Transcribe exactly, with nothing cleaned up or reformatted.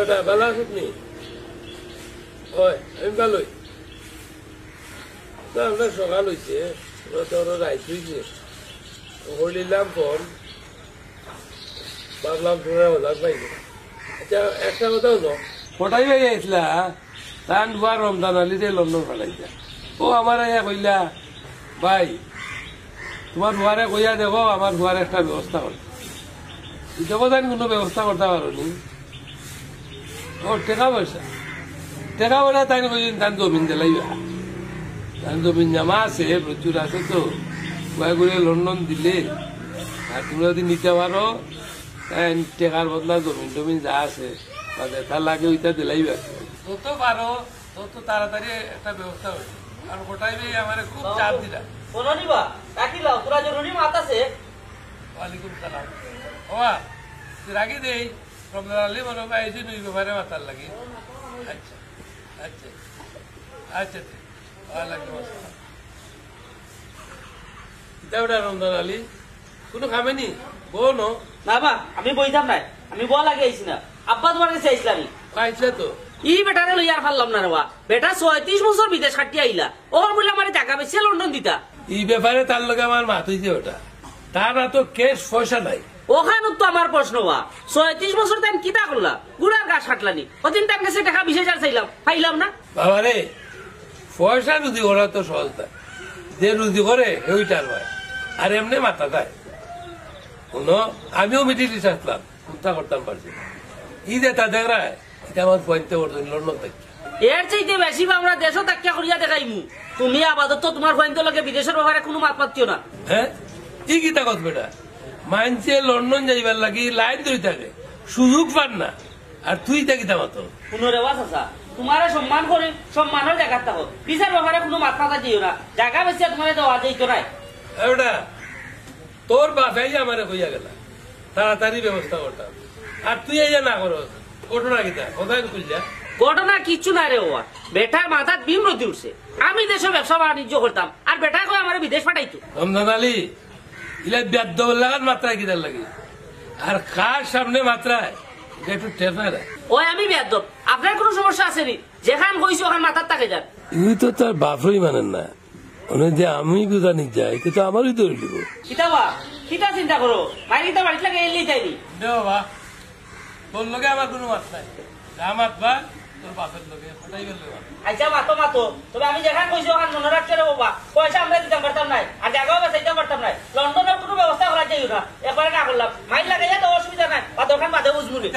ওটা ভালা আছস নি? অয়, আমি ভালাউ। না, আমরা সকাল অইছে, ওরা তো আরো রাইত অইছে। করিলাম ফোন, ভাবলাম তোমরা ওলা পাইবে। আচ্ছা, একটা কথা অইলো, কটাই ভাই আইছলা? তান ফুয়া রমজান আলীরে লন্ডন ফালাইতা। অউ আমার আইয়া কইলা, "ভাই, তুমার ফুয়ারে কইয়া দেখো, আমার ফুয়ার একটা ব্যবস্থা করো।" ইতা কইতাম কুনু ব্যবস্থা করতা পারো নি? অউ টেকা পয়সা। টেকা পয়সা তাইন কইছইন, তান জমিন দিলাইবা। তান জমিন জমা আছে, প্রচুর আছে তো। ফুয়াগুরে লন্ডন দিলে, আর তুমরা যদি নিতা পারো, তাইন টেকার বদলা জমিন টমিন যা আছে, বা যেতা লাগে অইতা দিলাইবা। যত পারো, তত তাড়াতাড়ি একটা ব্যবস্থা অইছে। আর কটাই ভাই আমারে খুব চাপ দিলা। ফোন নিবা? রাখি লাও, তোরা জরুরি মাত আছে। ওয়ালাইকুম সালাম। ওবা, তুই রাখি দেই, রমজান আলী মনে হয় আইছইন অউ ব্যাপারে মাতার লাগি। আচ্ছা, আচ্ছা, আচ্ছা, ঠিক। ওয়ালাইকুম আসসালাম। কিতা বেটা রমজান আলী, কুনু কামে নি? বও ন। না বা, আমি বইতাম নায়, আমি বওয়া লাগি আইছি না। আব্বা তুমার গেছে আইছলা নি? আইছলা তো। ই বেটারে লইয়া আর পারলাম না রে বা। বেটা ছয়ত্রিশ বছর বিদেশ খাটিয়া আইলা, অখন বুলে আমারে জাগা বেচিয়া লন্ডন দিতা। ই ব্যাপারে তার লগে আমার মাত অইছে বেটা, তার আতো ক্যাশ পয়সা নাই। অখান তো আমার প্রশ্ন বা, ছয়ত্রিশ বছর তাইন কিতা করলা? ঘুড়ার ঘাস কাটলা নি? অউ দিন তার গেছে টেকা বিশ হাজার চাইলাম, পাইলাম না। বাবারে, পয়সা রুজি করা তো সহজ নায়, যে রুজি করে হেউ টের পায়, আর এমনে মাথা যায়। হুনো, আমিও মিডিল ইস্ট আছলাম, কুন্তা করতাম পারছি না। ই যেতা দেখরায়, ইতা আমার ফুয়াইন্তে করছইন লন্ডন থাকি। এর চাইতে বেশি বা আমরা দেশো থাকিয়া করিয়া দেখাইমু। তুমি আপাতত তুমার ফুয়াইন্তর লগে বিদেশর ব্যাপারে কুনু মাত মাতিও না। হে, ই কিতা কছ বেটা? মাইনষে লন্ডন যাইবার লাগি লাইন ধরি থাকে, সুযোগ পার না, আর তুই ইতা কিতা মাতস? হুনো রে বা চাচা, তুমারে সম্মান করি, সম্মানর জাগাত থাকো। ভিসার ব্যাপারে কুনু মাত মাতা দিও না, জাগা বেচিয়া তুমারে দেওয়া যাইতো নায়। এ বেটা, তোর বাপে আইয়া আমারে কইয়া গেলা, তাড়াতাড়ি ব্যবস্থা করতাম, আর তুই আইয়া না করস। ঘটনা কিতা? কথায় খুলিয়া। ঘটনা কিচ্ছু নায় রে বা, বেটার মাথাত বিম রতি উঠছে। আমি দেশো ব্যবসা বাণিজ্য করতাম, আর বেটায় কয় আমারে বিদেশ পাঠাইতো। রমজান আলী, ইলা বেয়াদ্দবর লাখান মাতরায় কিতার লাগি? আর কার সামনে মাতরায়, ইটা একটু টের পায় না। অয় আমি বেয়াদ্দব, আপনার কুনু সমস্যা আছে নি? যেখান কইছি অখান মাথাত থাকে যার। ই তো তার বাপরেউ মানইন না। অনে যে আমি বুঝানিত যাই, ইতে তো আমারেউ ধরি লিবো। কিতা বা, কিতা চিন্তা করো? মাইর কিতা বাড়িত লাগে এলি যাইনি। দে বাবা, তোর লগে আমার কুনু মাত নাই। যা মাতবা, তোর বাপর লগে, কটাই গেল বাবা। আচ্ছা, মাতো, মাতো। তবে আমি যেখান কইছি অখান মনো রাখিও রে বাবা। পয়সা আমরা দিতাম পারতাম নায়, আর জাগাও বেচাইতাম পারতাম নায়। লন্ডনর কুনু ব্যবস্থা করা যাইও না, একবারে না করলাম। মাইর লাগাইয়া তো অসুবিধা নাই, বা দোকান বাদে বুঝমু নি।